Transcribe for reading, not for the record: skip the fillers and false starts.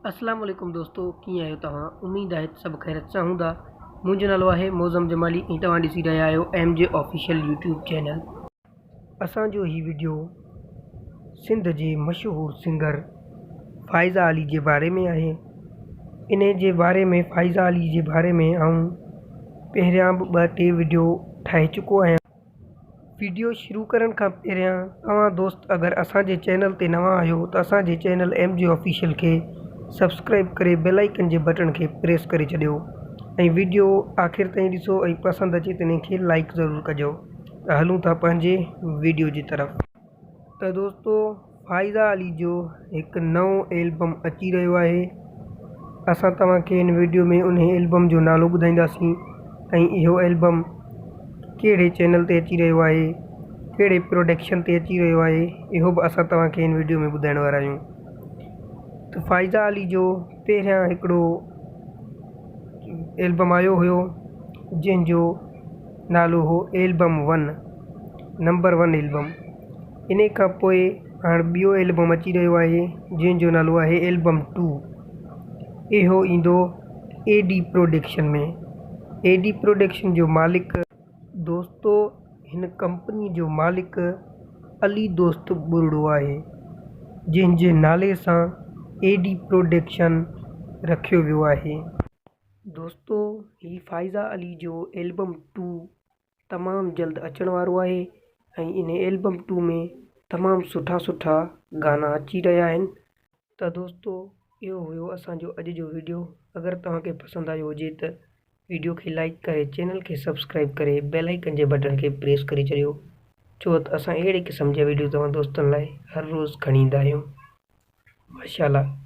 اسلام عليڪم دوستو ڪيئن آهيو توهان اميد آهي ته سڀ خيريت سان هوندا منهنجو نالو آهي معظم جمالي ۽ توهان ڏسي رهيا آهيو M J official YouTube channel. اسان جو هي وڊيو سنڌ جي مشهور سنگر فائزه علي جي باري ۾ آهي انهي جي باري ۾ فائزه علي جي باري ۾ آئون پهريان به ٻه ٽي وڊيو ٺاهي چڪو آهيان. وڊيو شروع ڪرڻ کان پهريان اوهان دوست اگر اسان جي چينل تي نوان آهيو ته اسان جي چينل ايم جي آفيشل کي سبسڪرائب ڪري بيل آئيڪن جي بٽڻ کي پريس ڪري ڇڏيو ۽ وڊيو آخر تائين ڏسو ۽ پسند اچي ته انهي کي لائيڪ ضرور ڪجو ته هلون ٿا پنهنجي وڊيو جي طرف. ته دوستو فائزه علي جو هڪ نئون البم اچي رهيو آهي اسان توهان کي هن وڊيو ۾ انهي البم جو نالو ٻڌائينداسين ۽ اهو البم ڪهڙي چينل تي اچي رهيو آهي ڪهڙي پروڊڪشن تي اچي رهيو آهي اهو به اسان توهان کي هن وڊيو ۾ ٻڌائڻ وارا آهيون ته فائزه علي جو پهريان هڪڙو البم آيو هيو جنهن جو نالو هو album one number one album انهي کان پوء هاڻ ٻيو البم اچي رهيو آهي جنهن جو نالو آهي البم ٽو اهو ايندو A D production ۾ A D production جو مالڪ دوستو هن ڪمپني جو مالڪ علي دوست ٻرڙو آهي جنهن جي نالي سان اي ڊي پروڊڪشن رکيو ويو آهي. دوستو هي فائزه علي جو البم ٽو تمام جلد اچڻ وارو آهي ۽ انهي البم ٽو ۾ تمام سٺا سٺا گانا اچي رهيا آهن. ته دوستو اهو هيو اسان جو اڄ جو وڊيو اگر توهان کي پسند آيو هجي ته وڊيو کي لائيڪ ڪري چينل کي سبسڪرائيب ڪري بيل آئيڪن جي بٽڻ کي پريس ڪري ڇڏيو ڇو ته اسان اهڙي قسم جا وڊيو توهان دوستن لاء هر روز کڻي ايندا آهيون ماشاءالله.